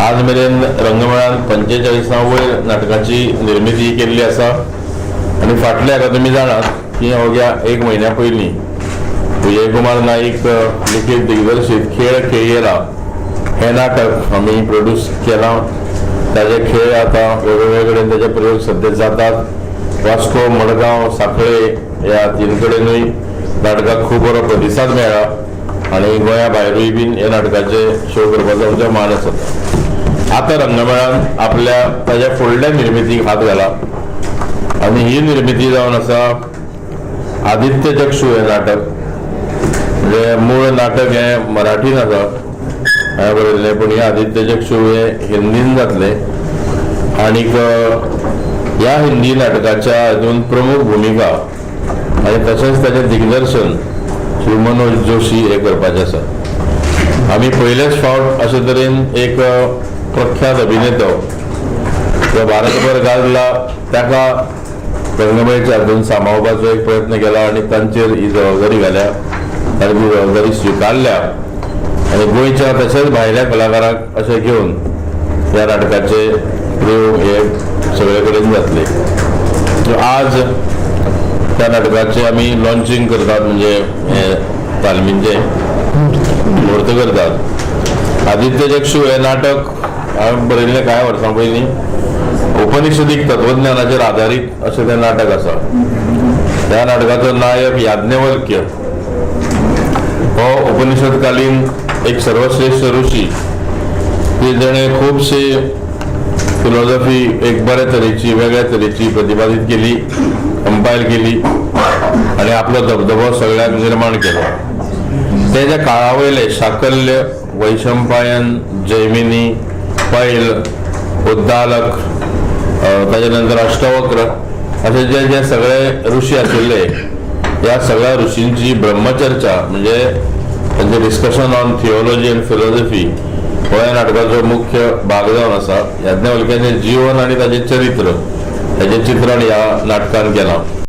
आज मेरेन रंगमेळान 45 वयर नाटकाची निर्मिती केल्ली आसा आनी फाटल्या हाका तुमी जाणात की अवघ्या एक म्हयन्या पयलीं विजयकुमार नाईक लिखीत दिग्दर्शीत खेळ खेळयेला हें नाटक आमी प्रोड्यूस केलां. ताजे खेळ आतां वेगवेगळे कडेन ताजे प्रयोग सद्या जातात. वास्को, मडगांव, सांखळे ह्या तीन कडेनूय नाटकाक खूब बरो प्रतिसाद मेळ्ळा आनी गोंया भायरूय बीन ह्या नाटकाचे शो करपाचो आमचो मान आसा. आतां रंगमेळान आपल्या ताज्या फुडल्या निर्मितीक हात घाला आनी ही निर्मिती जावन आसा आदित्य चक्षू हें नाटक. म्हणजे मूळ नाटक हें मराठीन आसा हांवें बरयल्लें, पूण हें आदित्य चक्षू हें हिंदीन जातलें. आणीक ह्या हिंदी नाटकाच्या हातूंत प्रमुख भुमिका आनी तशेंच ताचें दिग्दर्शन श्री मनोज जोशी हे करपाचें आसा. आमी पयलेच फावट अशे तरेन एक प्रख्यात अभिनेतो जो भारतभर गाजला ताका रंगमेळच्या हातून सामावपाचो एक प्रयत्न केला आनी तांचेर ही जबाबदारी घाल्या. तांणी ती जबाबदारी स्विकारल्या आनी गोंयच्या तशेंच भायल्या कलाकारांक अशें घेवन ह्या नाटकाचे प्रयोग हे सगळे कडेन जातले. आज त्या नाटकाचे आमी लॉन्चिंग करतात, म्हणजे हे तालमींचे मुहूर्त करतात. आदित्य चक्षू हें नाटक हांवें बरयल्लें कांय वर्सां पयलीं. उपनिषदीक तत्वज्ञानाचेर आदारीत अशें तें नाटक आसा. ह्या नाटकाचो नायक याज्ञवल्क्य हो उपनिषदकालीन एक सर्वश्रेष्ठ ऋषी की जेणे खुबशी फिलॉसॉफी एक बरे तरेची, वेगळ्या तरेची प्रतिपादीत केली, कंपायल केली आनी आपलो दबदबो सगळ्याक निर्माण केलो. तेज्या काळा वयले शाकल्य, वैशंपायन, जैमिनी, पैल, उद्दालक, ताजे नंतर अष्टवक्र असे जे जे सगळे ऋषी आशिल्ले, ह्या सगळ्या ऋषींची ब्रह्मचर्चा, म्हणजे तांचे discussion on theology and philosophy हो ह्या नाटकाचो मुख्य भाग जावन आसा. याज्ञवल्क्याचें जीवन आनी ताजें चरित्र, हेजें चित्रण ह्या नाटकान केलां.